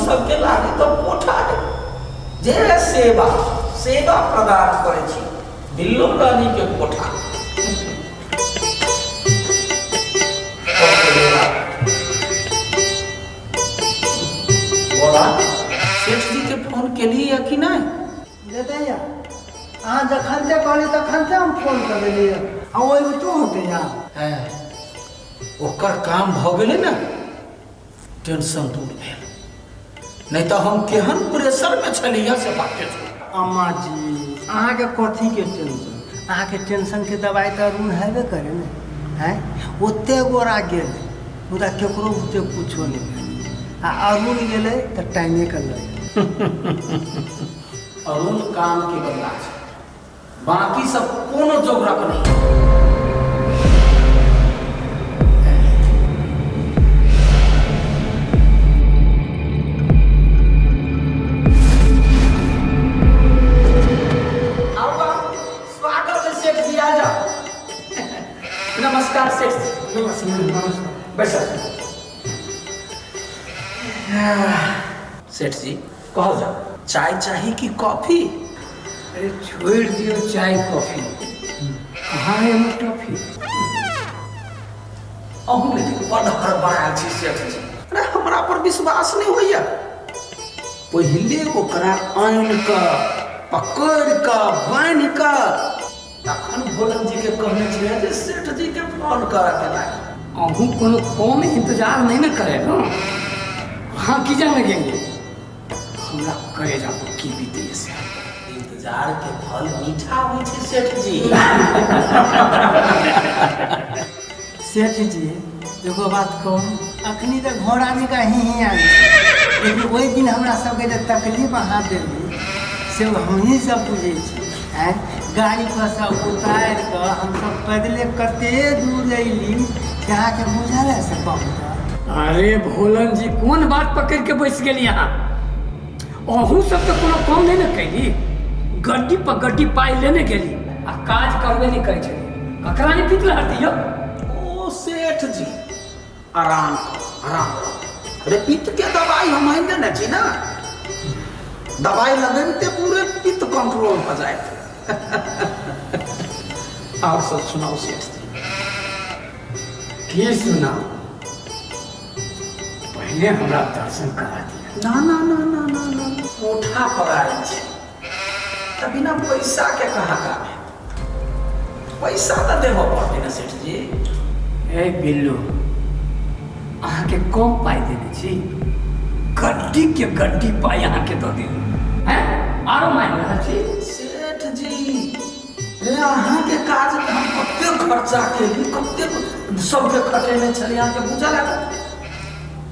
सबके लागे तऽ कोठा है जे सेवा सेवा प्रदान करै छी बिल्लो रानी के कोठा। बोला सेठ जी के फोन केली या कि नहीं? देतैया अहाँ जखन ते कहली तखन ते हम फोन कर देलियै आ ओहिमे तू होतै या ओकर काम भऽ गेलै ने, टेंशन दूर भेल, नहि तऽ हम केहन प्रेशरमे छलियै से बाते छोड़। अम्मा जी, अहाँके कथीके टेंशन? अहाँके टेंशनके दवाइ तऽ अरुण हेबे करे ने। आँय, ओते गोरा गेलै मुदा केकरो बुते कुछो नहि भेलै आ अरुण गेलै तऽ टाइमेके लऽ। अरुण काम के बदला छै, बाकी सब कोनो जोगरक नहीं। आउ आउ, स्वागत है सेठ जी, आ जाओ। नमस्कार सेठ जी। नमस्कार नमस्कार। बैसो सेठ जी। कहल जाओ, चाय चाही कि कॉफी? अरे छोड़ दियो चाय कॉफी, कहाँ है हमर टॉफी? अहूँ लेकिन बड्ड हड़बड़ायल छी सेठ जी। अरे हमरा पर विश्वास नहि होइया? पहिले ओकरा आनि कऽ पकड़ि कऽ बान्हि कऽ तखन भोलन जी के कहने छलियै जे सेठ जी के फोन करऽ के लागी। अहूँ कोनो कम इंतजार नहीं ने करे ना। हाँ, की जाने गेलियै हमरा करेजा पर की बीतैए से। इंतजार के फल मीठा होइ छै सेठ जी। सेठ जी, एगो बात कहू? अखनी तऽ घोड़ा जकाँ ही ही आयल छी, लेकिन ओहि दिन हमरा सबके जे तकलीफ अहाँ देली से हमही सब बुझै छी। आँय, गाड़ी पर से उतारि कऽ हमसब पैदले कते दूर अयली से अहाँके बुझल है से कहू तऽ। अरे भोलन जी, कोन बात पकड़ के बैस गेली अहाँ? अहूँ सब तऽ कोनो कम नहीं ने कैली। गड्डी पर गड्डी पाइ लेने गेली आ काज करबे नहीं करै छली। ककरा नहीं पीत लहरती यौ? ओ सेठ जी, आराम करू आराम करू। अरे पित्त के दवाई हम आनि देने छी ना, दवाई लगेबते पूरे पित्त कंट्रोल भऽ जायत। और सब सुनाउ सेठ जी। की सुनाउ, पहले हमरा दर्शन करा दिया। ना ना ना ना ना ना, कोठा पर आयल छी तऽ बिना पैसा के कहाँ काम है? पैसा तऽ देबऽ पड़तै ने सेठ जी। ए बिल्लू, अहाँके कम पाइ देने छी? गड्डी के गड्डी पाइ अहाँके दऽ देली हैं, आरो मानि रहल छी? सेठ जी रे, अहाँके काज हम कतेक खर्चा केली, कतेक सबके खटेने छलियै, अहाँके बुझल है?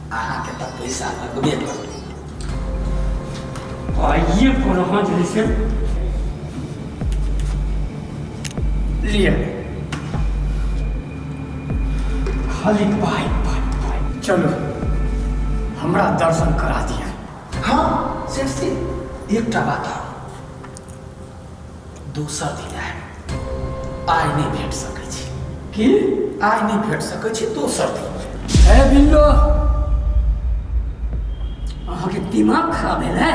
अहाँके तऽ पैसा लगबे करत। आइए पर अहाँ जे से लिअ, खाली पाइ पाइ पाइ। चलू, हमरा दर्शन करा दिअ। हाँ सेठ जी, एकटा बात और, दोसर दिन आयब, आइ नहि भेट सकै छी। की? आइ नहि भेट सकै छी, दोसर दिन। हे बिल्लो, अहाँके दिमाग खराब भेल है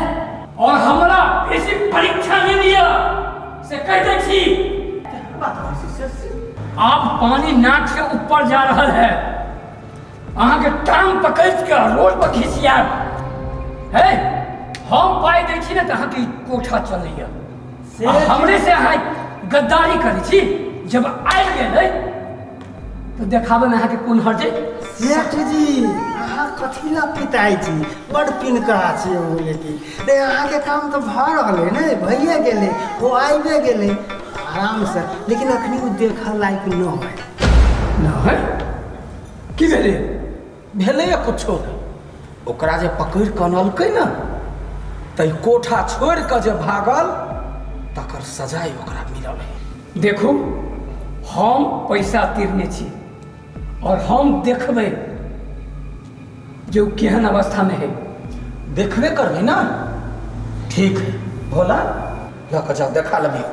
और हमरा बेसी परीक्षा नहि लिअ से कहि दै छी। बात कहै छी सेठ जी। आब पानी नाक से ऊपर जा रहल है, अहाँके टांग पकड़ि के रोड पर घिसियाब है। हम पाइ दै छी ने तऽ अहाँके ई कोठा चलैया आ हमरे से अहाँ गद्दारी करै छी। जब आबि गेलै तऽ देखाबै मे अहाँके कोन हर्ज है? सेठ जी, अहाँ कथी ला पिताइ छी? बड़ पिनकहा छी ओ। लेकिन रे, अहाँके काम तऽ भऽ रहल है ने, भइए गेलै, ओ आबिए गेलै आरामसँ। लेकिन अखनी ओ देखऽ लायक न है। नहि, की भेलै? भेलैए कुछो नहि। ओकरा जे पकड़ि कऽ अनलकै ने तऽ ई कोठा छोड़ि कऽ जे भागल तकर सजाय ओकरा मिलल है। देखू, हम पैसा तीरने छी और हम देखबै जे ओ केहन अवस्थामे है। देखबे करबै ने? ठीक है भोला, लऽ कऽ जाओ, देखा लेबै।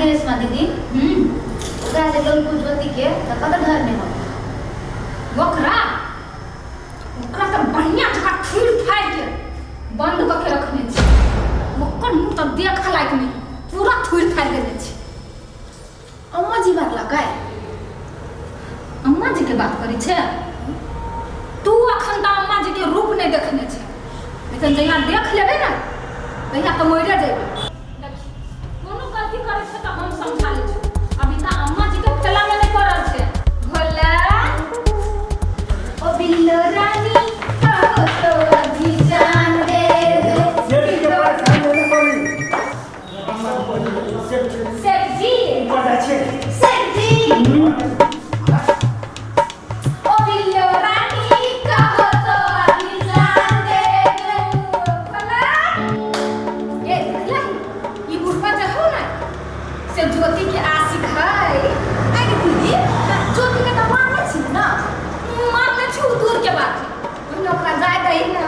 रेशमा दीदी, ओकरा जे लोलकू ज्योति के तऽ कतऽ धरने हो? ओकरा ओकरा तऽ बढ़िया जकाँ थूर फाड़ि के बंद कऽ के रखने छी। ओकर मुँह तऽ देखऽ लायक नहि, पूरा थूर फाड़ि देने छी। अम्मा जी मारलकै? अम्मा जी के बात करै छै तू? अखन तऽ अम्मा जी के रूप नहि देखने छै, लेकिन जहिया देख लेबै ने तहिया तऽ मरिए जेबै। देखी, कोनो गलती करै छै तऽ हम समझा लै छी। अभी तऽ अम्मा जी के फेला में नहि पड़ल छै। भोला, ओ बिल्लो रानी, कहो तो अभी जान दे दो। सेठ के पास हम लेने पड़ी। सेठ जी। ऊपर जाइ छियै। सेठ जी, ओ बिल्लो रानी, कहो तो अभी जान दे दो। भोला, ये देखला, ई बुढ़वा जे हौ ने से ज्योति के आशिक है। आइ दीदी, ज्योति के तऽ मारने छी ने? मारने छी उ दूर के बात है, पहिने ओकरा जाय दही ने।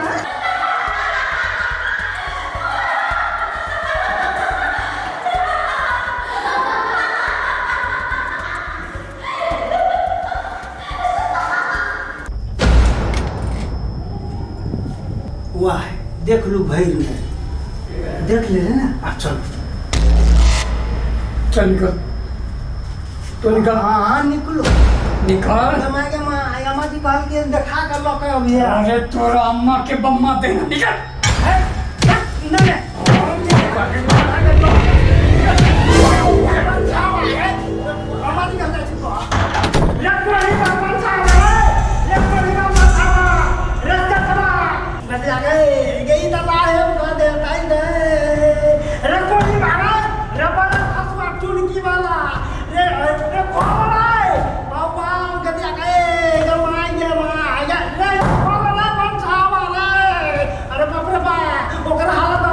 वाह, देख लू भैर में देख ले ना, अब चलो। चल निकल तो, निकल। हाँ हाँ, निकलो। निकल। माय के माँ, अम्मा जी कहल के देखा कर लऽ के अभी। अरे तोरा अम्मा के बम्मा देना, निकल। नहीं। अम्मा जी कहल छी।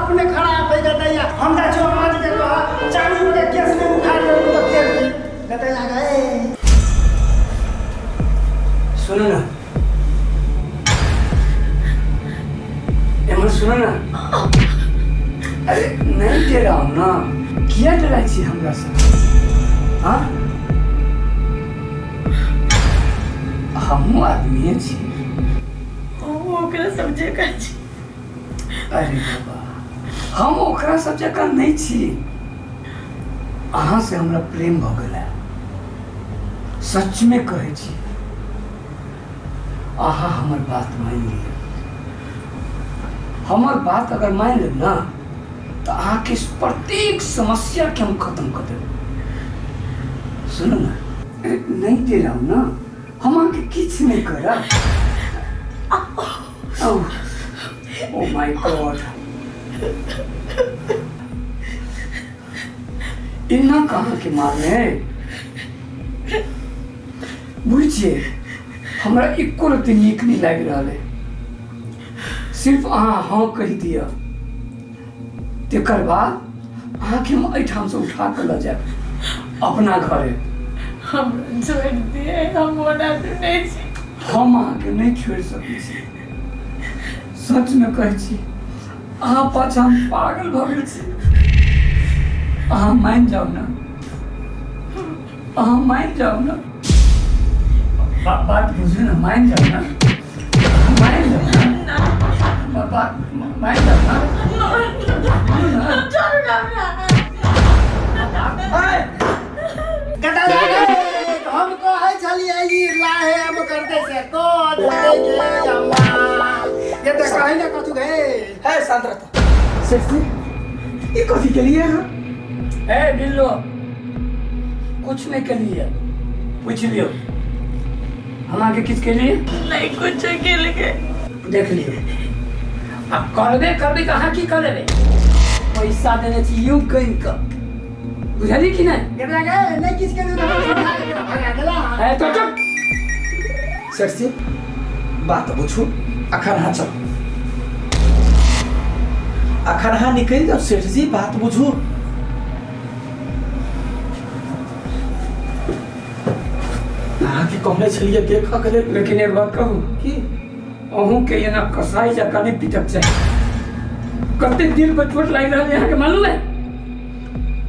अपने खराब है गदैया। हम जाइ छी अम्मा जी के कह 40 रुपया केस में उखाड़ लेलको तऽ फेर गदैया गए। सुनो ना, एम्हर सुनो ना। अरे नहीं डराउ ना, किया डराइ छी हमरा से? हाँ, हमहूँ आदमीए छी। ओकरा सब जकाँ छी। अरे बाबा, हम ओकरा सब जकाँ नहि छी। अहाँ से हमरा प्रेम भऽ गेल है, सचमे कहै छी। अहाँ हमर बात मानि लिअ। हमर बात अगर मानि लेब ने तऽ अहाँके प्रत्येक समस्याके हम खत्म कऽ देब। सुनू ने, अरे नहि डराउ ने, हम अहाँके किछु नहि करब। ओ my God, इना कहाँ के मारने है? बुझै छियै, हमरा एको रत्ती नीक नहि लागि रहल है। सिर्फ अहाँ हाँ कहि दिअ, तकर बाद अहाँके हम एहिठामसँ उठा कऽ लऽ जायब अपना घरे। हमरा छोड़ि दिए, हम ओना सुनै छी। हम अहाँके नहि छोड़ि सकै छी, सचमे कहै छी। अहाँ पाछाँ हम पागल भऽ गेल छी। अहाँ मानि जाउ ने, अहाँ मानि जाउ ने। बात बुझू ने, मानि जाउ ने, मानि जाउ ने। बात मानि जाउ ने। छोड़ू ना हमरा। हम कहै छलियै ई लाहे हम करते से कह देते गे अम्मा। ये तऽ कहै ने कथु गे। है, शांत रहता सेठ जी, ये कथी के लिए अहाँ? ए बिल्लो, कुछ नहीं के लिए। पूछ लियो, हम आगे किस के लिए? नहीं कुछ के लिए। देख लियो, अब करबे करबे तऽ अहाँ की कर लेबै? पैसा देने छी you कहि कऽ, बुझली कि नहीं? गेला गे, नहीं किछ के लिए तऽ भगा गेला। है तो चुप। सेठ जी, बात बुझू। अखन अहाँ चलू, अखन अहाँ निकलि जाउ। सेठ जी, बात बुझू। अहाँके कहने छलियै देखऽ के लेल। लेकिन एक बात कहू? की? अहूँ के एना कसाई जकाँ नहि पीटक चाही। कते दिल पर चोट लागि रहल है अहाँके मालूम है?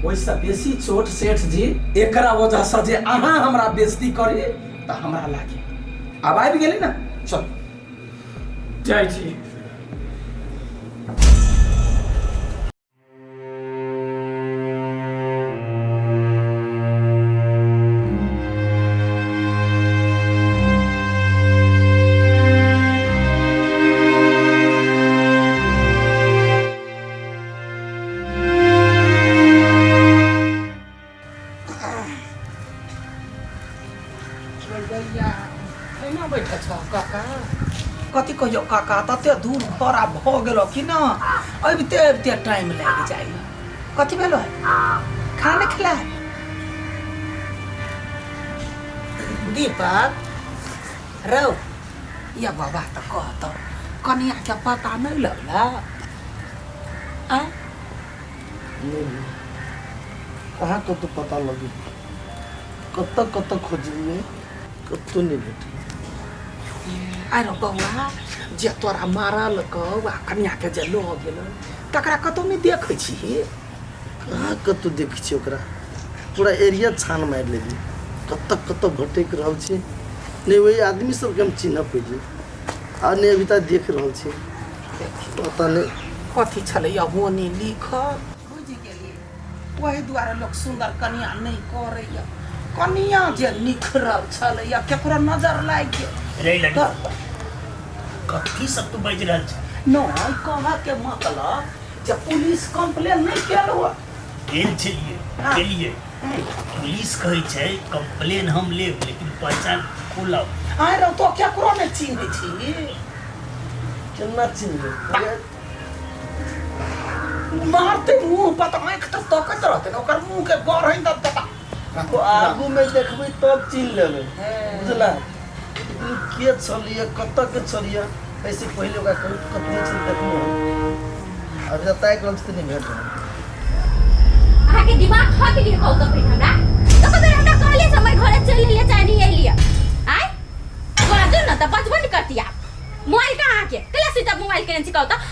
ओहिसँ बेसी चोट सेठ जी एकरा वजहसँ जे अहाँ हमरा बेइज्जती करी तऽ हमरा लागे। आब आबि गेलै ने, चल जाइ छी। केना बैठल छह काका? कथी कहियो काका, तते दूर घर आब भऽ गेलो कि ना, अबिते अबिते टाइम लागि जाइ। कथी भेलो? खाना नहि खेला? दीपक रौ या बाबा, तऽ कहत कनियाके पता नहि लगला? आँय नहि, कहाँ कतौ पता लगे? कतऽ कतऽ खोजलियै, कतौ नहि भेटल। आरो बौआ, जे तोरा मारलकौ आ कनियाके जे लऽ गेलै, तकरा कतौ नहि देखै छी? कहाँ कतौ देखै छियै ओकरा? पूरा एरिया छान मारि लेलियै, कतऽ कतऽ भटकि रहल छी। नहि ओहि आदमी सबके हम चिन्ह पेलियै आ नहि अभी तक देख रहल छी, पता नहि कथी छलैया होनी लिखल। बुझि गेलियै, ओहि दुआरे लोक सुन्दर कनिया नहि करैया। कनिया जे निखरल छलैया, केकरो नजर लागि गेल। रे लड्डू, तऽ कथी सब तू बाजि रहल छ? नहि, कहऽके मतलब जे पुलिस कंप्लेन नहि केलहुँ? गेल छलियै। हाँ। गेलियै, पुलिस कहै छै कंप्लेन हम लेब, लेकिन पहचान खोलब। आँय रौ, तो केकरो नहि चिन्है छी? केना चिन्हबै? मारते मुंह पर तऽ आँखि तऽ तकैत रहतै ने, ओकर मुंह के गढ़ै तऽ पता ओ आगू में देखबै तब चिन्ह लेबै, बुझला? लेकिन के छलियै, कतऽ के छलियै, एहिसँ पहिले ओकरा कभी कतनो छल देखलहुँ हम, अभी तक ताकि रहल छी तऽ नहि भेट रहल। अहाँके दिमाग खा गेलियै? कहू तऽ फेर हमरा तऽ बेर हमरा कहलियै से हमर घरे चलि एलियै, चाहे नहि एलियै। आँय, बाजू ने तऽ बजबो नहि करती। आब मोबाइल कहाँ अहाँके? कहिया स्विच ऑफ मोबाइल केने छी, कहू तऽ?